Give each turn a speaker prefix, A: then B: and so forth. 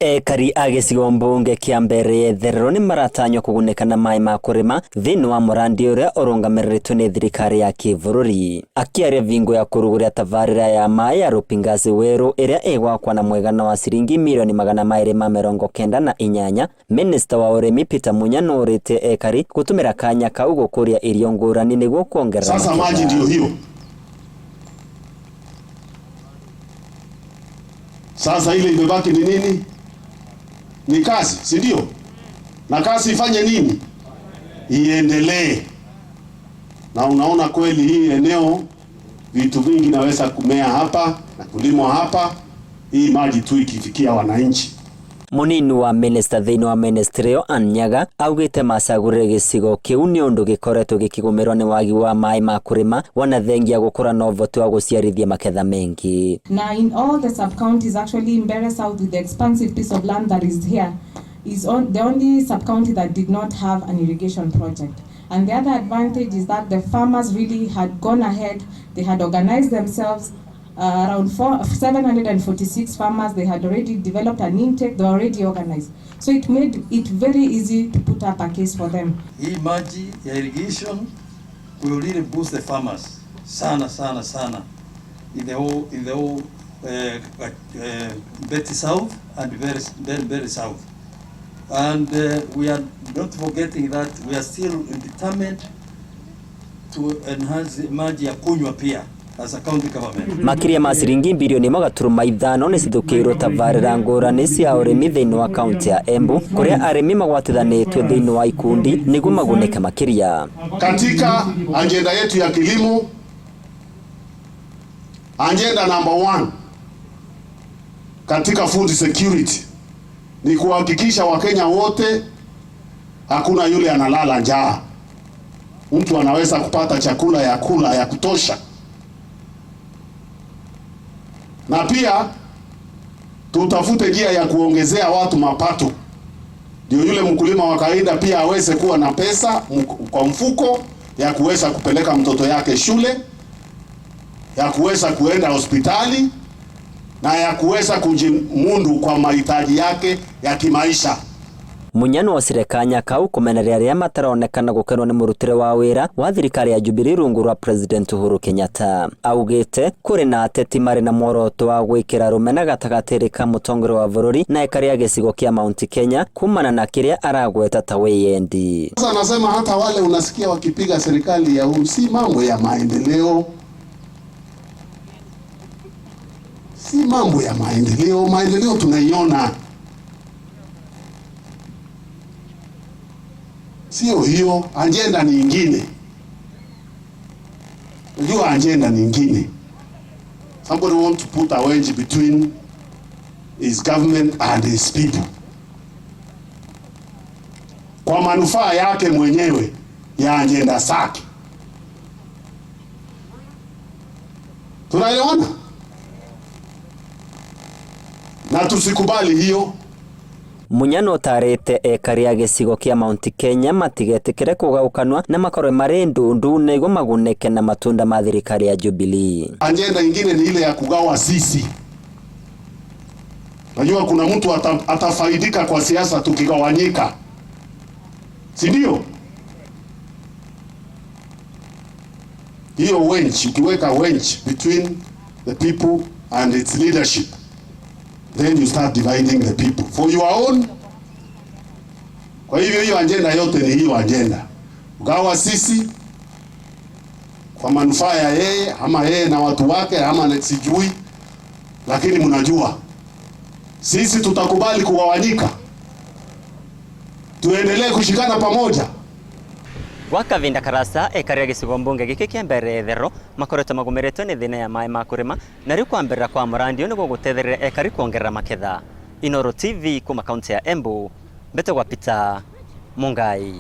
A: Ekari a gĩcigo mbunge kĩa Mbeere Therero nĩ maratanywo kũgunĩka na maĩ ma kũrĩma thĩinĩ wa mũrandi ũrĩa ũrũgamĩrĩrĩtwo nĩ thirikari ya kĩbũrũri. Akĩaria vingo ya kũrugũria tabarĩra ya maĩ ya Rupingazi Weru ĩrĩa ĩgwakwa na mũigana wa ciringi mirioni 298, Minista wa ũrĩmi Peter Munya nĩorĩtie ekari gũtũmĩra kanya kau gũkũria irio ngũrani nĩguo kuongerera
B: Sasa maji
A: maketha.
B: ndio hiyo. Sasa ile imebaki ni nini? Ni kazi, si ndio? Na kazi ifanye nini? Iendelee. Na unaona kweli hii eneo vitu vingi naweza kumea hapa na kulimwa hapa, hii maji tu ikifikia wananchi.
A: Munini wa minista thĩinĩ wa ministry ĩyo Ann Nyaga augĩte macagũrire gĩcigo kĩu nĩ ũndũ gĩkoretwo gĩkĩgũmĩrwo nĩ wagi wa maĩ ma kũrĩma wona thengia gũkũra na ũhoti wa gũciarithia maketha mengi.
C: Now in all the sub-counties, actually Mbeere South, with the expansive piece of land that is here, is the only sub-county that did not have an irrigation project. And the other advantage is that the farmers really had gone ahead, they had organized themselves, around 746 farmers, they had already developed an intake, they were already organized. So it made it very easy to put up a case for them.
D: Hii maji ya irrigation will really boost the farmers sana sana sana in the whole Mbeti South and very, very, very South. And we are not forgetting that we are still determined to enhance maji ya kunywa pia as a county government.
A: Makiria ma ciringi bilioni 1.5 nĩ cithũkĩirwo tabarĩra ngũrani cia ũrĩmi thĩinĩ wa kaunti ya Embu kũrĩa arĩmi magwatithanĩtio thĩinĩ wa ikundi nĩguo magunĩke makĩria.
B: Katika ajenda yetu ya kilimo, ajenda number 1 katika food security ni kuhakikisha Wakenya wote hakuna yule analala njaa. Mtu anaweza kupata chakula ya kula ya kutosha. Na pia tutafute njia ya kuongezea watu mapato, ndio yule mkulima wa kawaida pia aweze kuwa na pesa kwa mfuko ya kuweza kupeleka mtoto yake shule, ya kuweza kuenda hospitali na ya kuweza kujimundu kwa mahitaji yake ya kimaisha.
A: Munyano ocire kanya kau kumenereria aria mataronekana gukenwo ni murutire wa wira wa thirikari ya Jubilee rungu rwa President Uhuru Kenyatta. Augite kuri na ateti mari na muoroto wa gwikira rumena gatagatĩ ka mutongoria wa bururi na ekari ya gicigo kia Mount Kenya kumana na kiria aragweta ta wiyendi.
B: Sasa nasema hata wale unasikia wakipiga serikali ya Uhuru si mambo ya maendeleo. Si mambo ya maendeleo, maendeleo tunaiona. Sio hiyo, agenda ni nyingine. Unajua agenda ni nyingine. Somebody want to put a wedge between his government and his people. Kwa manufaa yake mwenyewe ya agenda zake. Tunaelewana? Na tusikubali hiyo.
A: Munyano utarite ekari ya gicigo kia Mount Kenya matigetikire kugaukanwa na makorwe mari ndundu niguo magunike na matunda ma thirikari ya Jubilee.
B: Agenda ingine ni ile ya kugawa sisi. Najua kuna mtu atafaidika kwa siasa tukigawanyika. Si ndio? Hiyo wedge, ukiweka wedge between the people and its leadership, then you start dividing the people for your own. Kwa hivyo hiyo agenda yote ni hiyo agenda. Gawa sisi kwa manufaa ya yeye ama yeye na watu wake ama sijui, lakini mnajua sisi tutakubali kugawanyika, tuendelee kushikana pamoja.
A: Gwa kavinda karasa ekaria gicigo mbunge giki kia Mbeere Therero makoretwo magumiritwo ni thina ya maĩ ma kurima na riu kwambirira kwa murandi uyu niguo gutethereria ekari kuongerera maketha. Inooro TV kuma kaunti ya Embu, mbete gwa Peter Mungai.